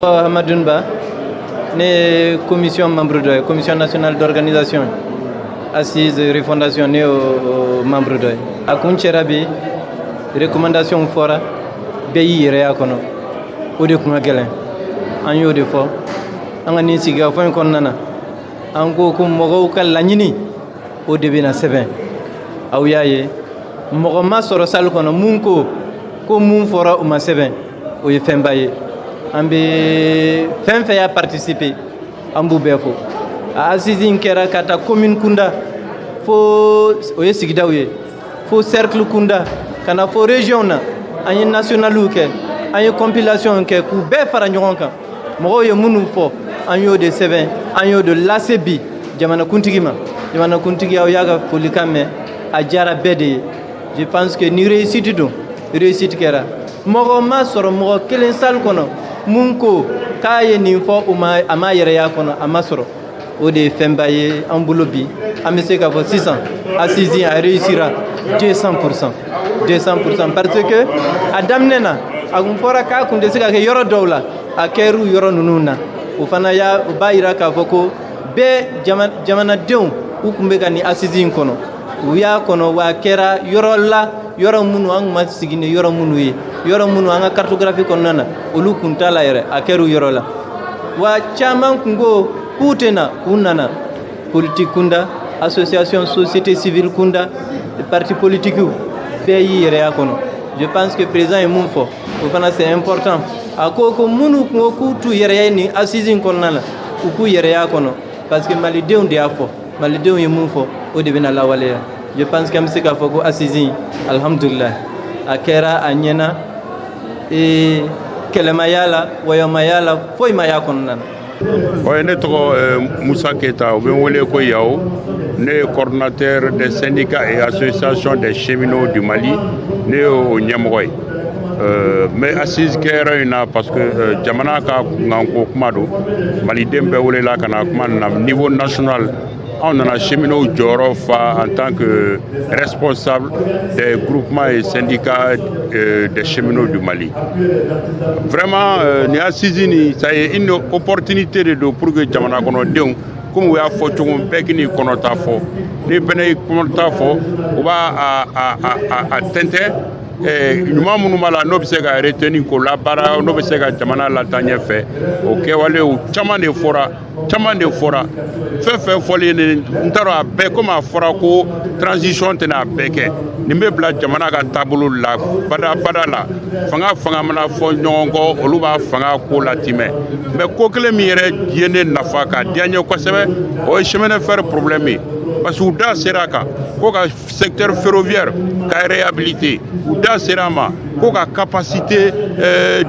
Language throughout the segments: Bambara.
Hamadoun Ba, ne ye commission membre dɔ ye, Commission nationale d'organisation assise refondation, ne y'o membre dɔ ye. A kun cɛra bi, recommandation fɔra, bɛɛ y'i yɛrɛ y'a kɔnɔ. O de kun ka gɛlɛn, an y'o de fɔ an ka nin sigikafɔ in kɔnɔna na. An ko ko mɔgɔw ka laɲini, o de bɛna sɛbɛn. Aw y'a ye, mɔgɔ ma sɔrɔ salle kɔnɔ mun ko ko mun fɔra o ma sɛbɛn. O ye fɛnba ye. An bɛ fɛn fɛn y'a participer, an b'u bɛɛ fo. A assise in kɛra ka taa commune kunda, fo o ye sigidaw ye, fo cercle kunda, ka na fo région na. An ye nationaliw kɛ, an ye compilation kɛ k'u bɛɛ fara ɲɔgɔn kan. Mɔgɔw ye minnu fɔ, an y'o de sɛbɛn, an y'o de lase bi jamanakuntigi ma. Jamanakuntigi, aw y'a ka folikan mɛn, a diyara bɛɛ de ye. Je pense que ni réussite don, réussite kɛra. Mɔgɔ ma sɔrɔ, mɔgɔ kelen salle kɔnɔ mun ko k'a ye nin fɔ, o ma, a ma yɛrɛ y'a kɔnɔ, a ma sɔrɔ. O de ye fɛnba ye an bolo bi. An bɛ se k'a fɔ sisan, assise a réussira 200%, 200%, parce que a daminɛ na, a kun fɔra k'a kun tɛ se ka kɛ yɔrɔ dɔw la, a kɛr'u yɔrɔ ninnu na. O fana y'a o b'a yira k'a fɔ ko bɛɛ jamanadenw, u kun bɛ ka nin assise in kɔnɔ, u y'a kɔnɔ wa. A kɛra yɔrɔ la, yɔrɔ minnu an kun ma sigi ni yɔrɔ minnu ye, yɔrɔ minnu an ka cartographie kɔnɔna na, olu kun t'a la yɛrɛ, a kɛr'u yɔrɔ la wa. Caman kun ko k'u tɛ na, k'u nana. Politique kunda, association société civile kunda, parti politique, bɛɛ y'i yɛrɛ y'a kɔnɔ. Je pense que président ye mun fɔ, o fana, c'est important. A ko ko minnu kun ko k'u t'u yɛrɛ ye nin assise in kɔnɔna na, u k'u yɛrɛ y'a kɔnɔ, parce que malidenw de y'a fɔ. Malidenw ye mun fɔ, o de bɛna lawaleya. Je pense que an bɛ se k'a fɔ ko assise in, alhamdulilah, a kɛra, a ɲɛna. Ee, kɛlɛmaya la, wɔyɔmaya la, foyi ma y'a kɔnɔna na. Ouais, ne tɔgɔ Musa Keta, u bɛ n wele ko Yawo. Ne ye coordonnateur des syndicats et associations des cheminots du Mali, ne y'o ɲɛmɔgɔ ye. N bɛ assise kɛyɔrɔ in na parce que jamana ka kunkanko kuma don. Maliden bɛɛ welela ka na kuma na niveau national. Anw nana cheminots jɔyɔrɔ fa en tant que responsable des groupements et syndicats des cheminots du Mali. Vraiment, nin assise nin, ça ye une opportunité de don pour que jamana kɔnɔdenw, komi u y'a fɔ cogo min, bɛɛ k'i kɔnɔta fɔ. Ni bɛɛ n'i kɔnɔta fɔ, u b'a a tɛntɛn. Ɲuman minnu b'a la, n'o bɛ se ka retenir k'o labaara, n'o bɛ se ka jamana lataa ɲɛfɛ, o kɛwalew caman de fɔra, caman de fɔra. Fɛn fɛn fɔlen nin, n t'a dɔn a bɛɛ, komi a fɔra ko transition tɛna a bɛɛ kɛ. Nin bɛ bila jamana ka taabolo la badabada la. Fanga fanga mana fɔ ɲɔgɔn kɔ, olu b'a fanga ko latimɛ. Mais ko kelen min yɛrɛ ye ne nafa ka diya n ye kosɛbɛ, o ye chemin de fer problème ye, parce que u da sera a kan ko ka secteur ferroviaire ka réhabiliter, u da sera a ma ko ka capacité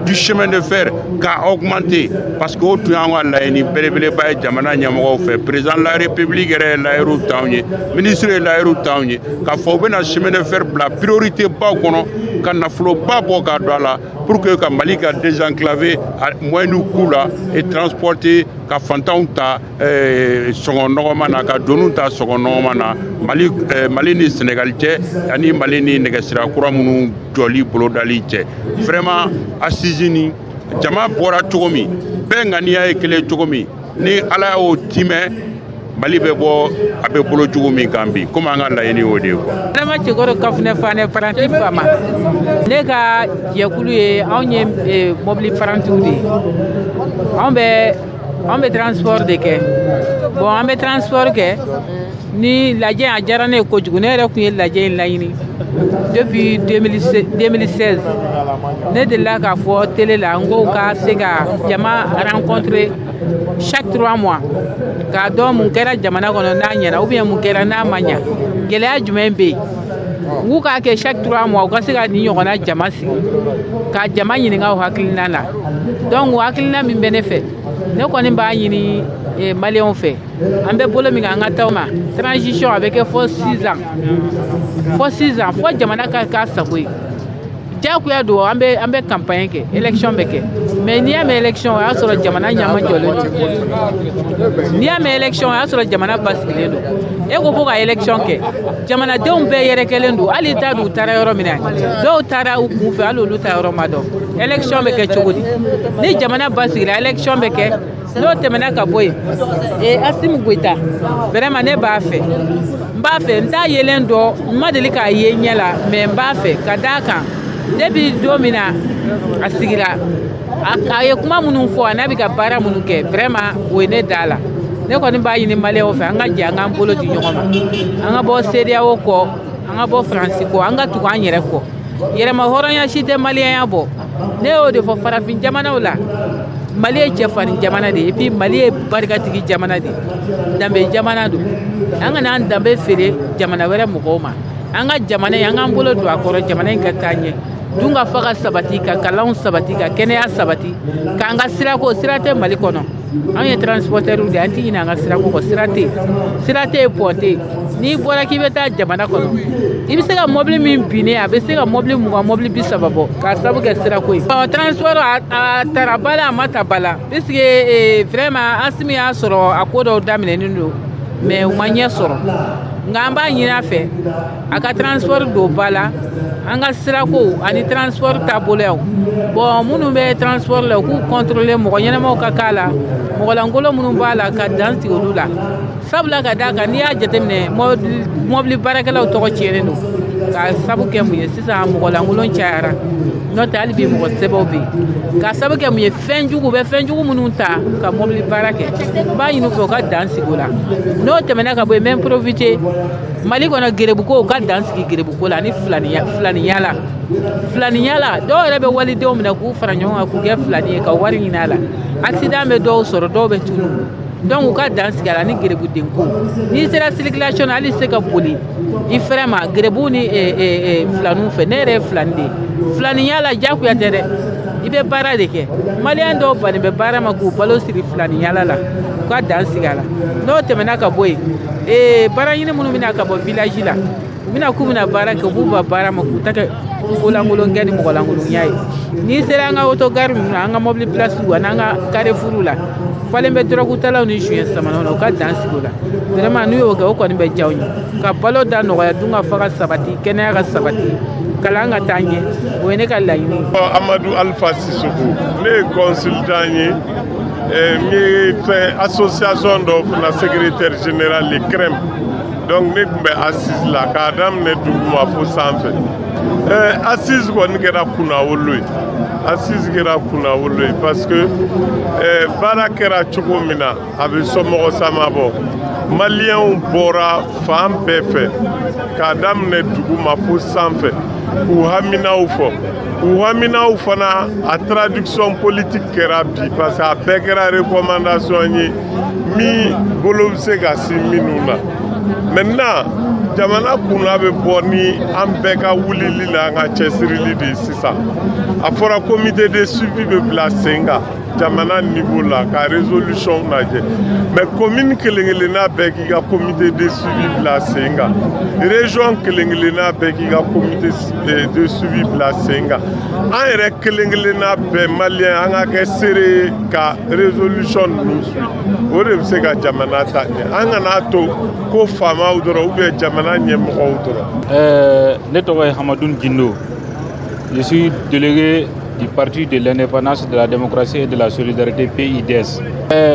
du chemin de fer ka augmenter, parce que o tun y'an ka laɲini belebeleba ye jamana ɲɛmɔgɔw fɛ. Président de la République yɛrɛ ye layiru ta anw ye, ministre ye layiru ta anw ye k'a fɔ u bɛna chemin de fer bila priorité baw kɔnɔ, ka nafoloba bɔ k'a don a la pour que ka Mali ka désenclaver à moindre coût la et transporter, ka fantanw ta sɔngɔ nɔgɔman na, ka doniw ta sɔngɔ nɔgɔman na, Mali ni Sénégal cɛ, ani Mali ni nɛgɛsira kura minnu jɔli bolodali cɛ. Vraiment, assise ni jama bɔra cogo min, bɛɛ ŋaniya ye kelen cogo min, ni Ala y'o timɛ, Mali bɛ bɔ a bɛ bolo cogo min kan bi, komi an ka laɲini y'o de ye quoi. Adama Cɛkɔrɔ Kafunɛ Fanɛ, paranti fama. Ne ka jɛkulu ye, anw ye mobili parantiw de ye. Anw bɛ transport de kɛ. Bon, an bɛ transport kɛ. Ni lajɛ a diyara ne ye kojugu. Ne yɛrɛ tun ye lajɛ in laɲini depuis 2016. Ne delila k'a fɔ télé la, n ko ka se ka jama rencontrer chaque 3 mois k'a dɔn mun kɛra jamana kɔnɔ n'a ɲɛna, ou bien mun kɛra n'a ma ɲa, gɛlɛya jumɛn bɛ yen. N k'u k'a kɛ chaque 3 mois, u ka se ka nin ɲɔgɔnna jama sigi ka jama ɲininka o hakilina la. Donc o hakilina min bɛ ne fɛ, ne kɔni b'a ɲini maliyɛnw fɛ. An bɛ bolo min kan, an ka taa ma transition, a bɛ kɛ fɔ 6 ans, fɔ 6 ans, fɔ jamana ka k'a sago ye. Diyagoya don, an bɛ campagne kɛ, élection bɛ kɛ. Mais Mais n'i y'a mɛn élection, o y'a sɔrɔ jamana ɲama jɔlen don. N'i y'a mɛn élection, o y'a sɔrɔ jamana basigilen don. E ko ko ka élection kɛ, jamanadenw bɛɛ yɛrɛkɛlen don, hali t'a dɔn u taara yɔrɔ min na. Dɔw taara u kun fɛ, hali olu ta yɔrɔ ma dɔn. Élection bɛ kɛ cogo di ni jamana basigira? Élection bɛ kɛ n'o tɛmɛna ka bɔ yen. Ee, Assimi Goïta, vraiment, ne b'a fɛ, n b'a fɛ. N t'a yelen dɔn, n ma deli k'a ye ɲɛ la, mais n b'a fɛ ka d'a kan depuis don min na a sigira, a ye kuma minnu fɔ, a n'a bɛ ka baara minnu kɛ, vraiment, o ye ne da la. Ne kɔni b'a ɲini Maliyɛnw fɛ, an ka jɛ, an k'an bolo di ɲɔgɔn ma, an ka bɔ CEDEAO kɔ, an ka bɔ Faransi kɔ, an ka tugu an yɛrɛ kɔ. Yɛrɛma hɔrɔnya si tɛ maliyɛnya bɔ. Ne y'o de fɔ farafin jamanaw la. Mali ye cɛfarin jamana de ye, et puis Mali ye barikatigi jamana de ye, danbe jamana don. An kana an danbe feere jamana wɛrɛ mɔgɔw ma. An ka jamana in, an k'an bolo don a kɔrɔ, jamana in ka taa ɲɛ, dun ka fa ka sabati, ka kalanw sabati, ka kɛnɛya sabati, k'an ka sirako. Sira tɛ Mali kɔnɔ. Anw ye transporteurs de ye, an ti ɲinɛ an ka sirako kɔ. Sira tɛ yen, sira tɛ yen, pont tɛ yen. N'i bɔra k'i bɛ taa jamana kɔnɔ, i bɛ se ka mɔbili min binnen, a bɛ se ka mɔbili 20, mɔbili 30 bɔ, k'a sababu kɛ sirako ye. Transport a taara ba la, a ma ta ba la, puisque vraiment, Assimi y'a sɔrɔ a ko dɔw daminɛnen don, mais u ma ɲɛ sɔrɔ. Nka an b'a ɲini a fɛ, a ka transport don ba la, an ka sirako ani transport taaboloyaw. Bon, minnu bɛ transport la, u k'u contrôler, mɔgɔ ɲɛnamaw ka k'a la, mɔgɔlankolon minnu b'a la, ka dan sigi olu la. Sabula ka d'a kan, n'i y'a jateminɛ, mɔbili baarakɛlaw tɔgɔ tiɲɛnen don k'a sabu kɛ mun ye? Sisan mɔgɔlankolon cayara. N'o tɛ, hali bi mɔgɔ sɛbɛw bɛ yen. K'a sabu kɛ mun ye? Fɛn jugu bɛ, fɛn jugu minnu ta ka mɔbili baara kɛ. N b'a ɲini u fɛ, u ka dan sigi o la. N'o tɛmɛna ka bɔ yen, n bɛ n profiter, Mali kɔnɔ, gerebuko, u ka dan sigi gerebuko la ani filaniya. Filaniya la, filaniya la, dɔw yɛrɛ bɛ walidenw minɛ k'u fara ɲɔgɔn kan k'u kɛ filani ye ka wari ɲini a la. Accident bɛ dɔw sɔrɔ, dɔw bɛ tunu. Donc u ka dan sigi a la ni gerebudenko. N'i sera circulation na, hali se ka boli i fɛrɛ ma gerebuw ni filaniw fɛ. Ne yɛrɛ ye filani de ye. Filaniya la, diyagoya tɛ dɛ, i bɛ baara de kɛ. Maliyɛn dɔw bannen bɛ baara ma k'u balo siri filaniyala la. U ka dan sigi a la. N'o tɛmɛna ka bɔ yen, baara ɲini minnu bɛna ka bɔ village la, u bɛna k'u bɛna baara kɛ, u b'u ba baara ma k'u ta kɛ kolankolonkɛ ni mɔgɔlankolonya ye. N'i sera an ka autogare ninnu na, an ka mobili place ani an ka carrefour la, falen bɛ dɔrɔgutalaw ni suɲɛ samanaw na. U ka dan sigi o la. Vraiment, n'u y'o kɛ, o kɔni bɛ diya u ye, ka balo da nɔgɔya, dun ka fa ka sabati, kɛnɛya ka sabati, kalan ka taa ɲɛ. O ye ne ka laɲini ye. Amadu Alpha Sissoko, ne ye consultant ye, n ye fɛn association dɔ fana secrétaire général le CREM. Donc ne tun bɛ assise la k'a daminɛ duguma fo sanfɛ. Assise kɔni kɛra kunnawolo ye, assise kɛra kunnawolo ye, parce que baara kɛra cogo min na, a bɛ somɔgɔ sama bɔ. Maliyɛnw bɔra fan bɛɛ fɛ k'a daminɛ duguma fo sanfɛ k'u haminaw fɔ. U haminaw fana, a traduction politique kɛra bi, parce que a bɛɛ kɛra recommandation ye min bolo bɛ se ka si minnu na. Maintenant, jamana kunna bɛ bɔ ni an bɛɛ ka wulili la, an ka cɛsirili de ye. Sisan a fɔra comité de suivi bɛ bila sen kan jamana niveau la ka résolution lajɛ, mais commune kelen kelenna bɛɛ k'i ka comité de suivi bila sen kan, région kelen kelenna bɛɛ k'i ka comité de suivi bila sen kan, an yɛrɛ kelen kelenna bɛɛ maliyɛn, an ka kɛ seere ye ka résolution ninnu suit. O de bɛ se ka jamana ta ɲɛ. An kana to ko faamaw dɔrɔn ou bien jamana ɲɛmɔgɔw dɔrɔn. Ne tɔgɔ ye Hamadoun Guindo. Je suis délégué du Parti de l'indépendance, de la démocratie et de la solidarité, PIDS.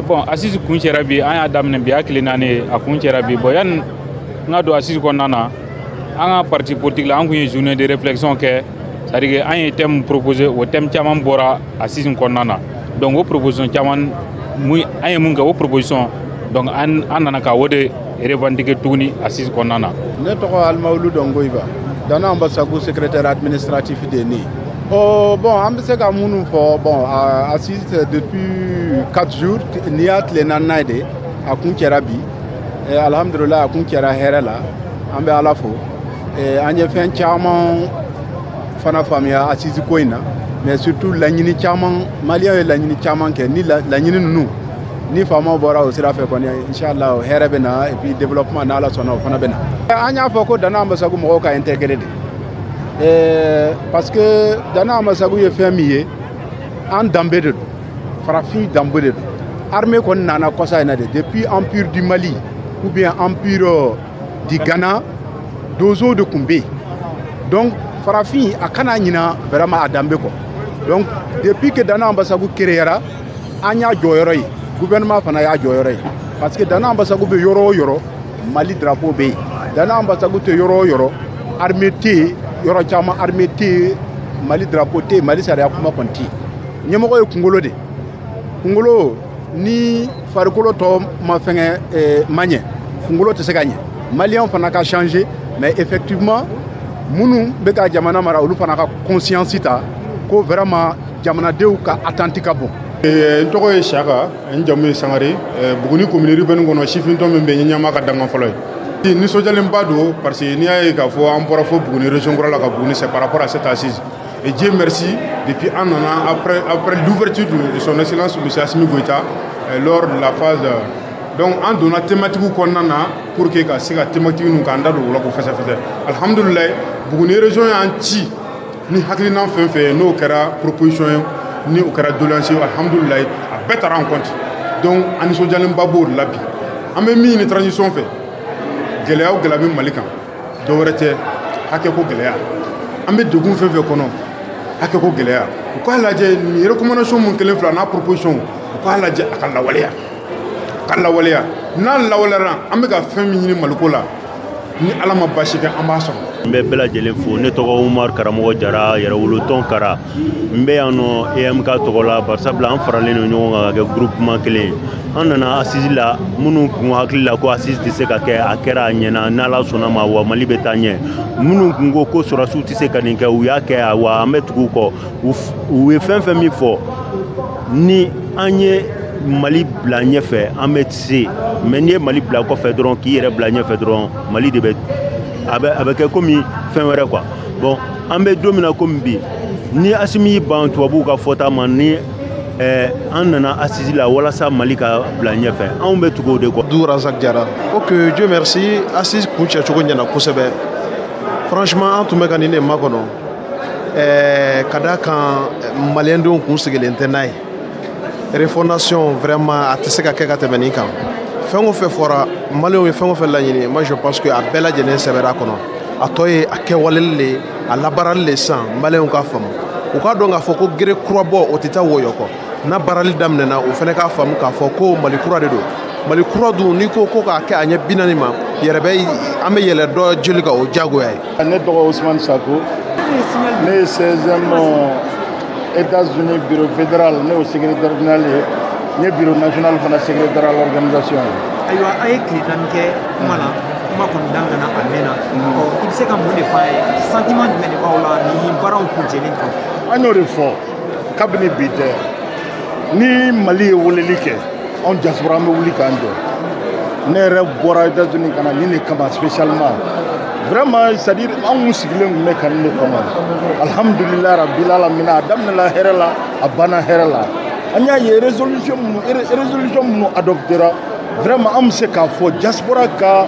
Bon, assise kuncɛra bi. An y'a daminɛ bi, y'a tile 4 ye, a kuncɛra bi. Bon, yanni n ka don assise kɔnɔna na, an ka parti politique la, an kun ye journée de réflexion kɛ, c'est à dire que an ye thème proposé. O thème caman bɔra assise kɔnɔna na. Donc o proposition caman mun, an ye mun kɛ, o proposition, donc an nana ka o de revendiquer tuguni assise kɔnɔna na. Ne tɔgɔ Alimawulu Dongoyiba, Dana Ambasagu secrétaire administratif de ne. Oh, bon, an bɛ se ka minnu fɔ, bon, assise depuis 4 jours, n'i y'a tile naaninan ye de, a kun cɛra bi. Alhamdulilah, a kun cɛra hɛrɛ la, an bɛ Ala fo. An ye fɛn caman fana faamuya assise ko in na, mais surtout laɲini caman, maliyɛnw ye laɲini caman kɛ. Ni laɲini ninnu ni faamaw bɔra o sira fɛ kɔni, inshallah, hɛrɛ bɛ na, et puis développement, n'Ala sɔnna, o fana bɛ na. An y'a fɔ ko Dana Ambasagu mɔgɔw ka intégré de, parce que Dana Ambasagu ye fɛn min ye, an danbe de don. Farafin danbe de don. Armée kɔni nana kɔsa in na de. Depuis Empire du Mali ou bien Empire du Ghana, donso de tun bɛ yen. Donc farafin a kana ɲina vraiment a danbe kɔ. Donc depuis que Dana Ambassagou créera, an y'a jɔyɔrɔ ye, gouvernement fana y'a jɔyɔrɔ ye, parce que Dana Ambassagou bɛ yɔrɔ o yɔrɔ, Mali drapeau bɛ yen. Dana Ambassagou tɛ yɔrɔ o yɔrɔ, armée tɛ yen. Yɔrɔ caman, armée tɛ yen, Mali drapeau tɛ yen, Mali sariya kuma kɔni tɛ yen. Ɲɛmɔgɔ ye kunkolo de. Kunkolo ni farikolo tɔ ma fɛngɛ ma ɲɛ, kunkolo tɛ se ka ɲɛ. Maliyɛnw fana ka changer, mais effectivement minnu bɛ ka jamana mara, olu fana ka conscience ta ko vraiment jamanadenw ka attente ka bon. N tɔgɔ ye Saka, n jamu ye Sangare. Buguni commune urbaine kɔnɔ, sifintɔ min bɛ yen, ɲɛma ka dangan fɔlɔ ye. Nisɔndiyalenba don, parce que n'i y'a ye k'a fɔ an bɔra fo Buguni région kura la ka Buguni, c'est par rapport à cette assise. Et Dieu merci, depuis an nana, après l'ouverture de son excellence monsieur Assimi Goïta lors de la phase, donc an donna thématique kɔnɔna na pour que ka se ka thématique ninnu k'an da don o la k'o fɛsɛfɛsɛ. Alhamdulilayi, Buguni région y'an ci ni hakilina fɛn fɛn ye, n'o kɛra proposition ye, ni o kɛra doléance ye, alhamdulilayi, a bɛɛ taara en compte. Donc an nisɔndiyalenba b'o de la bi. An bɛ min ɲini transition fɛ, gɛlɛya o gɛlɛya bɛ Mali kan, dɔwɛrɛ tɛ, hakɛ ko gɛlɛya. An bɛ degun fɛn fɛn kɔnɔ, hakɛ ko gɛlɛya. U k'a lajɛ nin recommandation mun kelen fila n'a proposition, u k'a lajɛ a ka lawaleya, ka lawaleya. N'a lawaleyara, an bɛ ka fɛn min ɲini Maliko la, ni Ala ma basi kɛ, an b'a sɔrɔ. N bɛ bɛɛ lajɛlen fo. Ne tɔgɔ Umar Karamɔgɔ Jara, Yɛrɛwolotɔn Kara. N bɛ yan nɔ EMK tɔgɔ la, barisabula an faralen don ɲɔgɔn kan ka kɛ groupement kelen ye. An nana assise la, minnu kun hakili la ko assise tɛ se ka kɛ, a kɛra, a ɲɛna, n'Ala sɔnna ma, wa Mali bɛ taa ɲɛ. Minnu kun ko ko sɔrɔsiw tɛ se ka nin kɛ, u y'a kɛ, wa an bɛ tugu u kɔ. U ye fɛn fɛn min fɔ, ni an ye Mali bila ɲɛfɛ, an bɛ se. Mais n'i ye Mali bila kɔfɛ dɔrɔn, k'i yɛrɛ bila ɲɛfɛ dɔrɔn, Mali de bɛ a bɛ kɛ komi fɛn wɛrɛ quoi. Bon, an bɛ don min na komi bi, ni Asimi y'i ban tubabuw ka fɔta ma, ni an nana assise la walasa Mali ka bila ɲɛfɛ, anw bɛ tugu o de kɔ. Du Razak Jara. Ok, Dieu merci, assise kuncɛ cogo ɲɛna kosɛbɛ. Franchement, an tun bɛ ka nin de makɔnɔ ka d'a kan maliyɛndenw kun sigilen tɛ n'a ye. Refondation, vraiment, a tɛ se ka kɛ ka tɛmɛ nin kan. Fɛn o fɛn fɔra, maliyɛnw ye fɛn o fɛn laɲini, moi je pense que a bɛɛ lajɛlen sɛbɛra a kɔnɔ. A tɔ ye a kɛwaleli le, a labaarali le. Sisan maliyɛnw k'a faamu, u k'a dɔn k'a fɔ ko gere kura bɔ, o tɛ taa wɔyɔ kɔ. N'a baarali daminɛna, o fana k'a faamu k'a fɔ ko Mali kura de don. Mali kura dun, n'i ko ko k'a kɛ a ɲɛ 40 ma yɛrɛ bɛ, an bɛ yɛlɛ dɔ jeli kan, o diyagoya ye. Ne tɔgɔ Ousmane Sako, ne ye 16e États-Unis bureau fédéral, ne y'o secrétaire général ye. N ye bureau national fana secrétaire à l'organisation ye. Ayiwa, a ye tile 4 kɛ kuma na, kuma kɔni daminɛna a mɛnna. Ɔ, i bɛ se ka mun de fɔ an ye? Sentiment jumɛn de b'aw la nin baaraw kuncɛlen kɔfɛ? An y'o de fɔ kabini bi tɛ. Ni Mali ye weleli kɛ, anw diaspora, an bɛ wuli k'an jɔ. Ne yɛrɛ bɔra États-Unis ka na nin de kama spécialement. Vraiment, c'est à dire anw sigilen tun bɛ ka nin de kɔnɔ. Alhamdulilayi rabil alamina, a daminɛla hɛrɛ la, a banna hɛrɛ la. An y'a ye résolution minnu adoptera, vraiment an bɛ se k'a fɔ diaspora ka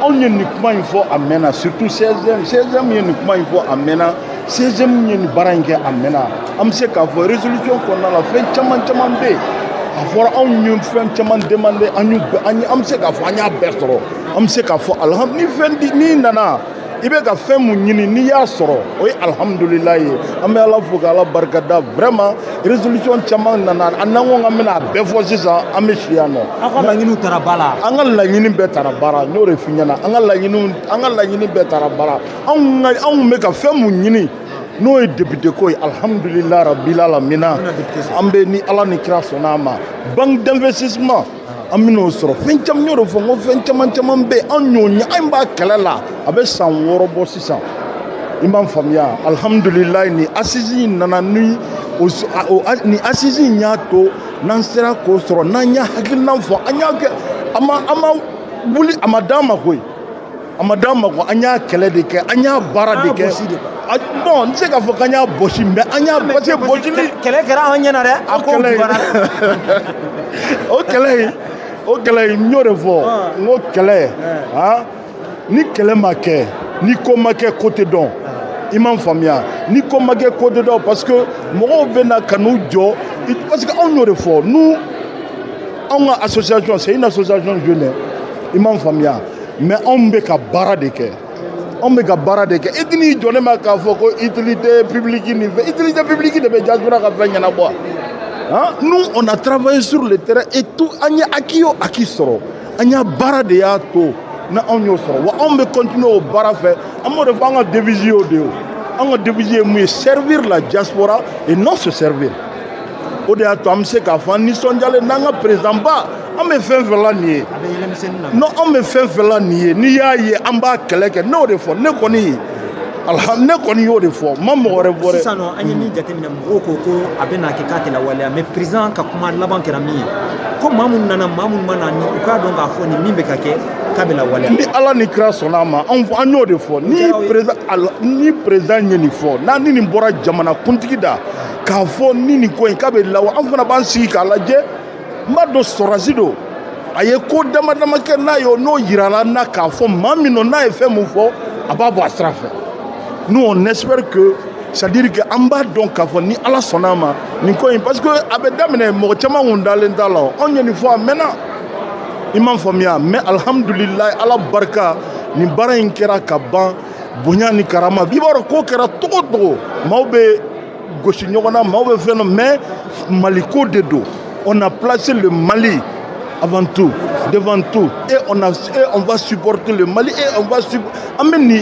anw ye nin kuma in fɔ a mɛnna. Surtout 16e, 16e ye nin kuma in fɔ a mɛnna, 16e ye nin baara in kɛ a mɛnna. An bɛ se k'a fɔ résolution kɔnɔna la, fɛn caman caman bɛ yen a fɔra. Anw ye fɛn caman demandé, an y'u an an bɛ se k'a fɔ an y'a bɛɛ sɔrɔ. An bɛ se k'a fɔ alhamdu. Ni fɛn di n'i nana, i bɛ ka fɛn mun ɲini, n'i y'a sɔrɔ, o ye alhamdulilayi ye. An bɛ Ala fo k'Ala barikada. Vraiment, résolution caman nana. An n'an ko k'an bɛna a bɛɛ fɔ sisan, an bɛ si yan nɔ. Aw ka laɲiniw taara ba la? An ka laɲini bɛɛ taara baara, n y'o de f'i ɲɛna. An ka laɲini bɛɛ taara baara. Anw bɛ ka fɛn mun ɲini, n'o ye député ko ye, alhamdulilayi rabil alamina, an bɛ ni Ala ni kira sɔnna a ma. Banque d'investissement, an bɛn'o sɔrɔ. Fɛn caman, n y'o de fɔ, n ko fɛn caman caman bɛ yen, an y'o ɲɛ, an b'a kɛlɛ la, a bɛ san 6 bɔ sisan. I m'a faamuya? Alhamdulilayi, ni assise in nana, ni o ni assise in y'a to n'an sera k'o sɔrɔ, n'an y'a hakilina fɔ, an y'a kɛ, an ma wuli, a ma d'an ma koyi, a ma d'an ma ko an y'a kɛlɛ de kɛ, an y'a baara de kɛ. Bon, n tɛ se k'a fɔ k'an y'a bɔsi, mais an y'a, parce que bɔsili Kɛlɛ kɛra an ɲɛna dɛ, a ko juguyara. O kɛlɛ in, n y'o de fɔ, n ko kɛlɛ, han, ni kɛlɛ ma kɛ, ni ko ma kɛ, ko tɛ dɔn. I m'a faamuya? Ni ko ma kɛ, ko tɛ dɔn, parce que mɔgɔw bɛ na ka n'u jɔ. Parce que anw y'o de fɔ, nous, anw ka association, c'est une association jeune, i m'a faamuya, mais anw bɛ ka baara de kɛ, anw bɛ ka baara de kɛ. E tɛn'i jɔ ne ma k'a fɔ ko utilité publique nin fɛn, utilité publique de bɛ diaspora ka fɛn ɲɛnabɔ. Hein? Nous, on a travaillé sur le terrain et tout. An ye acquis o acquis sɔrɔ, an y'a baara de y'a to ni anw y'o sɔrɔ. Wa anw bɛ continuer o baara fɛ. An b'o de fɔ, an ka devise y'o de ye. O an ka devise ye mun ye? Servir la diaspora et non se servir. O de y'a to an bɛ se k'a fɔ an nisɔndiyalen n'an ka président ba. An bɛ fɛn fɛn la nin ye, non, an bɛ fɛn fɛn la nin ye, n'i y'a ye an b'a kɛlɛ kɛ, ne y'o de fɔ. Ne kɔni, ne kɔni y'o de fɔ, n ma mɔgɔ wɛrɛ fɔ dɛ. Sisan nɔ, an ye min jateminɛ, mɔgɔw ko ko a bɛ na kɛ k'a tɛ lawaleya, mais président ka kuma laban kɛra min ye, ko maa minnu nana, maa minnu ma na, ni u k'a dɔn k'a fɔ nin min bɛ ka kɛ, k'a bɛ lawaleya. Ni Ala ni kira sɔnna a ma, an y'o de fɔ. Ni président ye nin fɔ, n'a ni nin bɔra jamana kuntigi da k'a fɔ ni nin ko in k'a bɛ lawa, an fana b'an sigi k'a lajɛ. N b'a dɔn sɔrɔdasi don, a ye ko dama dama kɛ n'a ye, n'o yirala n na k'a fɔ maa min don, n'a ye fɛn mun fɔ, a b'a bɔ a sira fɛ. Nous, on espère que, c'est à dire que an b'a dɔn k'a fɔ ni Ala sɔnna a ma, nin ko in, parce que a bɛ daminɛ, mɔgɔ caman kun dalen t'a la. Anw ye nin fɔ a mɛnna, i m'a faamuya, mais alhamdulilayi, Ala barika, nin baara in kɛra ka ban bonya ni karama. I b'a dɔn ko kɛra togo togo, maaw bɛ gosi ɲɔgɔn na, maaw bɛ fɛn dɔ, mais Maliko de don. On a placé le Mali avant tout, devant tout, et on va supporter le Mali et on va an bɛ nin